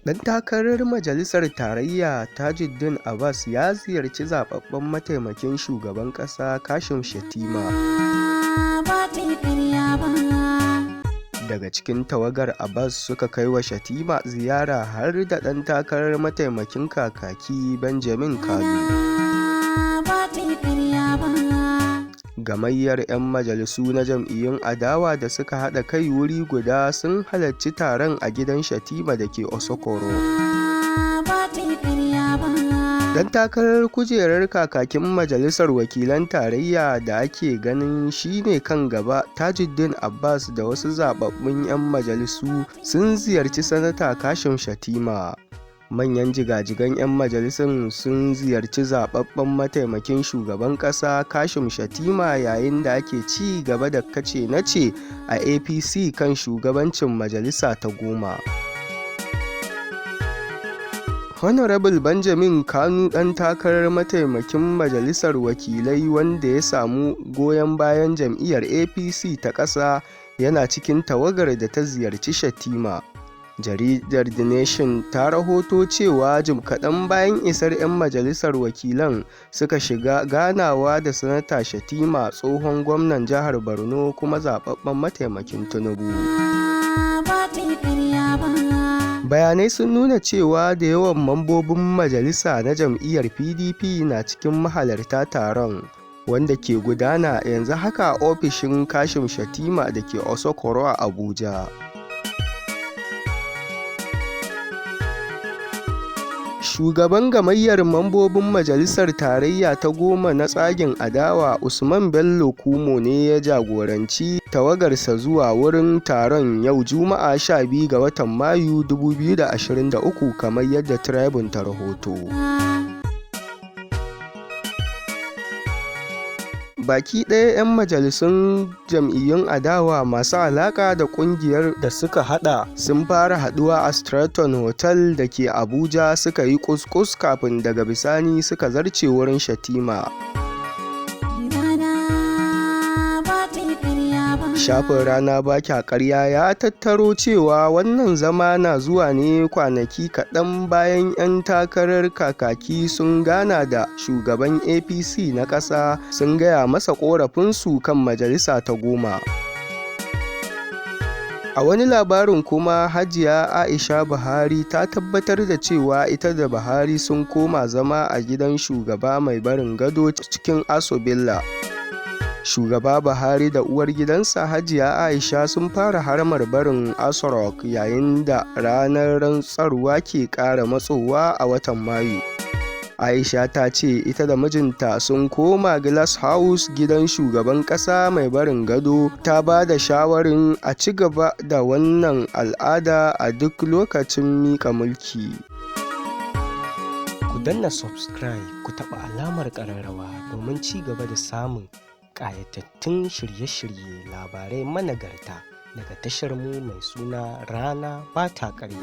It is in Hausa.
Ɗan takarar Majalisar Tarayya Tajuddin Abbas ya ziyarci zaɓaɓɓen Mataimakin Shugaban Ƙasa Kashim Shettima. Daga cikin tawagar Abbas suka kai wa Shettima ziyara har da ɗan takarar mataimakin kakaki Benjamin Kalu. Gamayyar 'yan majalisu na jam'iyyun adawa da suka haɗa kai wuri guda sun halarci taron a gidan Shettima da ke Osokoro. Ɗan takarar kujerar kakakin Majalisar Wakilan Tarayya da ake ganin shi ne kan gaba Tajuddin Abbas da wasu zaɓaɓɓun 'yan majalisu sun ziyarci Sanata Kashim Shettima. Manyan jiga-jigan 'yan majalisun sun ziyarci zaɓaɓɓen mataimakin shugaban ƙasa Kashim Shettima yayin da ake ci gaba da kace-nace a APC kan shugabancin majalisa ta goma. Honorable Benjamin Kalu ɗan takarar mataimakin majalisar wakilai wanda ya samu goyon bayan jam'iyyar APC ta ƙasa yana cikin tawagar da ta ziyarci Shettima. Jaridar The Nation ta rahoto cewa jim kaɗan bayan isar 'yan majalisar wakilan suka shiga ganawa da Sanata Shettima, tsohon gwamnan jihar Borno kuma zaɓaɓɓen mataimakin Tinubu. Bayanai sun nuna cewa da yawan mambobin majalisa na jam'iyyar PDP na cikin mahalarta taron, wanda ke gudana yanzu haka a ofishin Kashim Shettima da ke Osokoro a Abuja. Shugaban Gamayyar Mambobin Majalisar Tarayya ta goma na tsagin adawa, Usman Bello Kumo ne ya jagoranci tawagarsa zuwa wurin taron yau Juma'a 12 ga watan Mayu 2023 kamar yadda Tribune ta rahoto. Baki ɗaya 'yan majalisun jam'iyyun adawa masu alaƙa da ƙungiyar da suka haɗa sun fara haɗuwa a Sheraton Hotel da ke Abuja suka yi kuskus kafin daga bisani suka zarce wurin Shettima. Shafin Rana Ba Kya Ƙarya ya tattaro cewa wannan zama na zuwa ne kwanaki kaɗan bayan 'yan takarar kakaki sun gana da shugaban APC na ƙasa sun gaya masa ƙorafinsu kan majalisa ta goma. A wani labarin kuma, Hajiya Aisha Buhari ta tabbatar da cewa ita da Buhari sun koma zama a gidan shugaba mai barin gado cikin Aso Villa. Shugaba Buhari da uwargidansa Hajiya Aisha sun fara haramar barin Aso Rock yayin da ranar rantsarwa ke ƙara matsowa a watan Mayu. Aisha ta ce ita da mijinta sun koma Glass House gidan shugaban ƙasa mai barin gado, ta ba da shawarin a ci gaba da wannan al'ada a duk lokacin miƙa mulki. Ku danna subscribe, ku taɓa alamar ƙararrawa domin ci gaba da samun ƙayatattun shirye-shirye, labarai managarta daga tashar mu mai suna Rana Ba Ta Ƙarya.